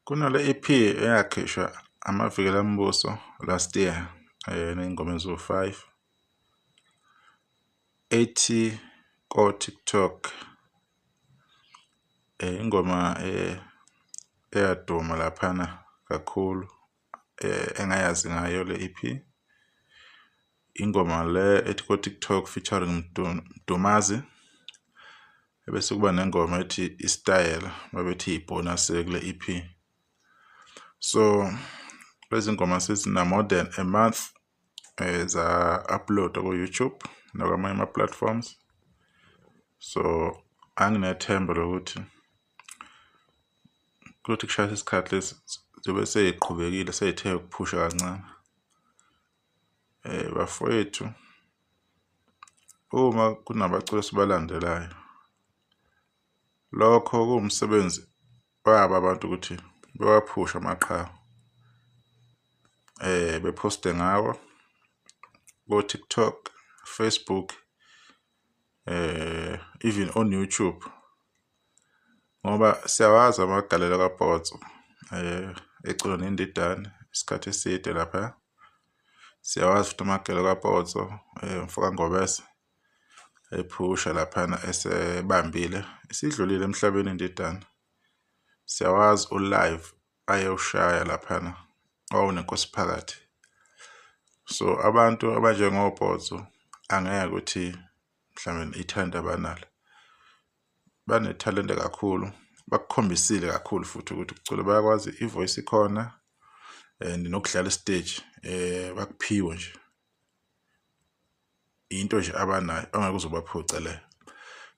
Kunale EP eyakhishwa Amavikela Mbuso last year eney'ngoma eziwu-five ethi ko-TikTok. Ingoma eyaduma laphana kakhulu engayazi ngayo le EP ingoma le ethi ko-TikTok featuring Mdumazi. Ebese kuba nengoma ethi Isitayela babethi ibhonasi kule EP. So lezi ngoma sezina more than a month za-upload-wa ku-YouTube nakwamanye ama-platforms. So anginethemba lokuthi kuyothi kushaya isikhathi lesi ziyobe sey'qhubekile sey'the ukuphusha kancane. Bafowethu uma kunabaculi esibalandelayo lokho kuwumsebenzi wabo abantu ukuthi bewaphushe amaqhawe bephoste ngawo ko-TikTok, Facebook even on YouTube ngoba siyawazi amagalelo kaPotso ecula neNdidane isikhathi eside laphaya. Siyawazi futhi amagalelo kaPotso mfoka Ngobese ephusha laphana esebambile isidlulile emhlabeni iNdidane. Siyawazi u-live ayewushaya laphana owawunenkosi phakathi. So abantu abanjengoPotso angeke ukuthi mhlawumbe ithalente abanalo banethalente kakhulu bakukhombisile kakhulu futhi ukuthi ukucula bayakwazi i-voice ikhona and nokudlala isiteji bakuphiwe nje. Into nje abanayo ongeke uze ubaphuce leyo.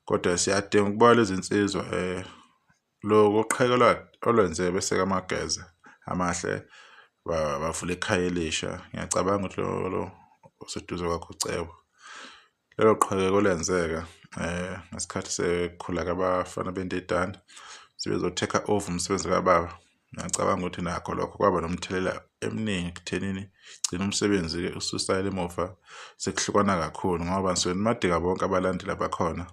Kodwa siyadinga ukuba lezi nsizwa lokhu uqhekelo olwenzeka bese kaMageza amahle bavula ikhaya elisha. Ngiyacabanga ukuthi lo oseduze kwakho uCebo. Lelo qhekeko lenzeka ngesikhathi sekukhula kabafana beNdidane sebezo-take over umsebenzi kababa. Ngiyacabanga ukuthi nakho lokho kwaba nomthelela eminingi ekuthenini gcina umsebenzi-ke ususayela emuva sekuhlukana kakhulu ngoba nisuke nimadika bonke abalandeli abakhona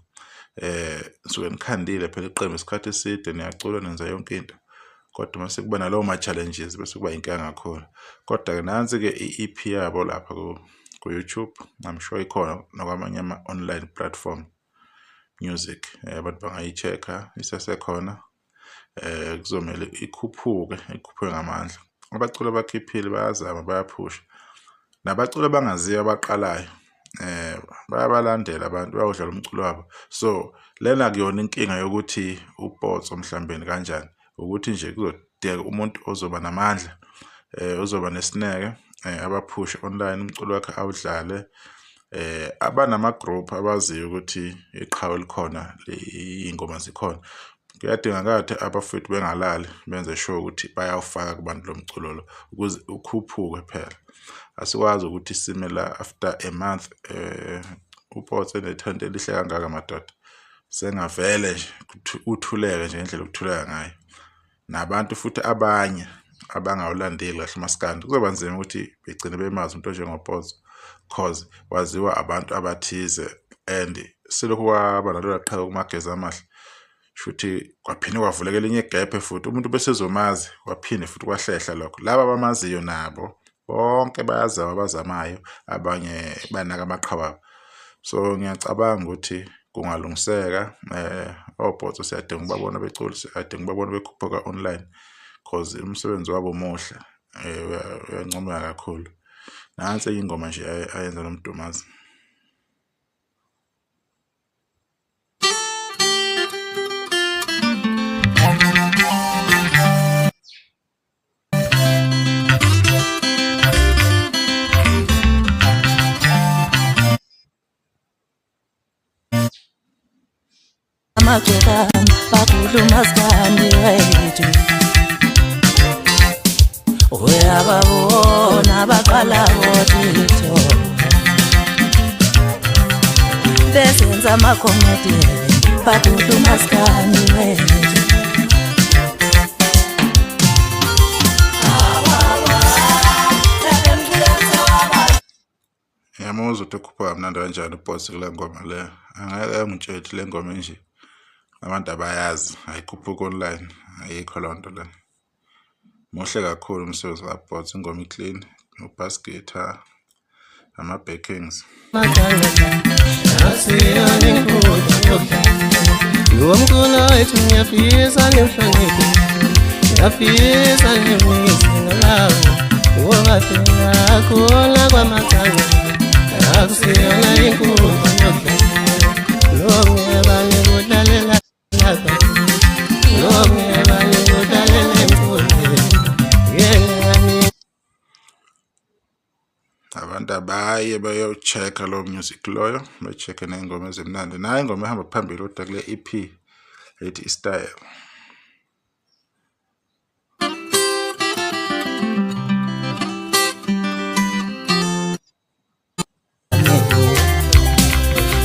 nisuke nikhandile phela iqembu isikhathi eside niyacula nenza yonke into kodwa mase kuba nalawo ma-challenges bese kuba inkinga kakhulu. Kodwa-ke nansi-ke i-E_P yabo lapha ku-YouTube, I'm sure ikhona nakwamanye ama-online platform music abantu bangayi-check-a isesekhona. Kuzomele ikhuphuke, ikhuphuke ngamandla. Abaculi abakhiphile bayazama bayaphusha, nabaculi abangaziwa abaqalayo bayabalandela abantu bayawudlala umculo wabo. So lena akuyona inkinga yokuthi uPotso mhlawumbe kanjani, ukuthi nje kuzodingeka umuntu ozoba namandla ozoba nesineke abaphushe online umculo wakhe awudlale. Abanama-group abaziyo ukuthi iqhawe likhona iy'ngoma zikhona. Kuyadingakala ukuthi abafowethu bengalali benze sure ukuthi bayawufaka kubantu lo mculo lo ukuze ukhuphuke phela. Asikwazi ukuthi sime la after a month uPotso enethalente elihle kangaka madoda sengavele nje uthuleke nje ngendlela okuthuleka ngayo. Nabantu futhi abanye abangawulandeli kahle umaskandi kuzoba nzima ukuthi begcine bemazi umuntu onjengoPotso cause waziwa abantu abathize and selokhu kwaba nalolu qheke kuMageza Amahle shuthi kwaphinde kwavuleka elinye igebhe futhi umuntu besezomazi kwaphinde futhi kwahlehla lokho. Laba abamaziyo nabo bonke bayazama abazamayo abanye banaka amaqhawe abo. So ngiyacabanga ukuthi kungalungiseka oPotso siyadinga ukubabona becula, siyadinga ukubabona bekhuphuka online cause umsebenzi wabo muhle uyancomeka kakhulu. Nansi enye ingoma nje ayenza noMdumazi. Amagcokama bakhuluma skandi wethu uyababona baqala ngoTikTok besenza amakhomedi bakhuluma skandi wethu. Ngiyamuzwa ukuthi ukhuphuka kamnandi kanjani uBoss kule ngoma le. Angeke angitshele ukuthi le ngoma enje abantu abayazi ayikhuphuki online, ayikho leyo nto leyo. Muhle kakhulu umsebenzi kaPotso, ingoma i-clean, no-bass guitar, ama-backings. Lo mculo wethu ngiyafisa ngiwuhloniphe, ngiyafisa ngiwunikise ngalawo wongafika khona kwamathanga, akusiyona inkundla yokudlalela. Lo ngiyabani kudlalela lapha, lo ngiyabani kudlalela emculweni yena. Abantu abaye bayo-check-a lowo music loyo, be-check-e ney'ngoma ezimnandi. Nayo ingoma ehamba phambili kodwa kule EP ethi i-Style.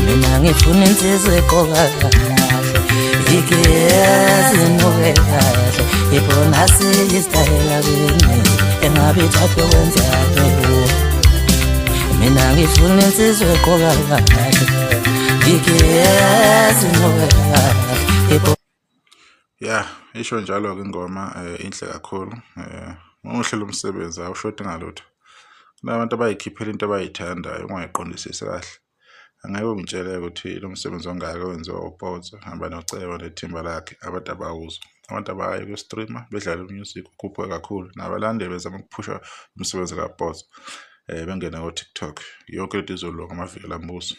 Mina ngifuna insizwa egqoka kahle, igezi inuke kahle, ibonasi isitayela kimi engabe ithathwe kwenzake. Mina ngifuna insizwa egqoka kahle, igezi inuke kahle. Ya, isho njalo-ke ingoma inhle kakhulu. Muhle lo msebenzi awushodi ngalutho. Kunabantu abayikhiphela into abayithandayo ungayiqondisisi kahle. Angeke ungitshele ukuthi lo msebenzi ongaka wenziwa uPotso hamba noCebo nethimba lakhe abantu abawuzwa. Abantu abayi ku-streamer bedlale u-music ukhuphuke kakhulu nabalandeli bezama ukuphusha umsebenzi kaPotso bengene ko-TikTok. Yonke lento izolunga amavikela mbuso.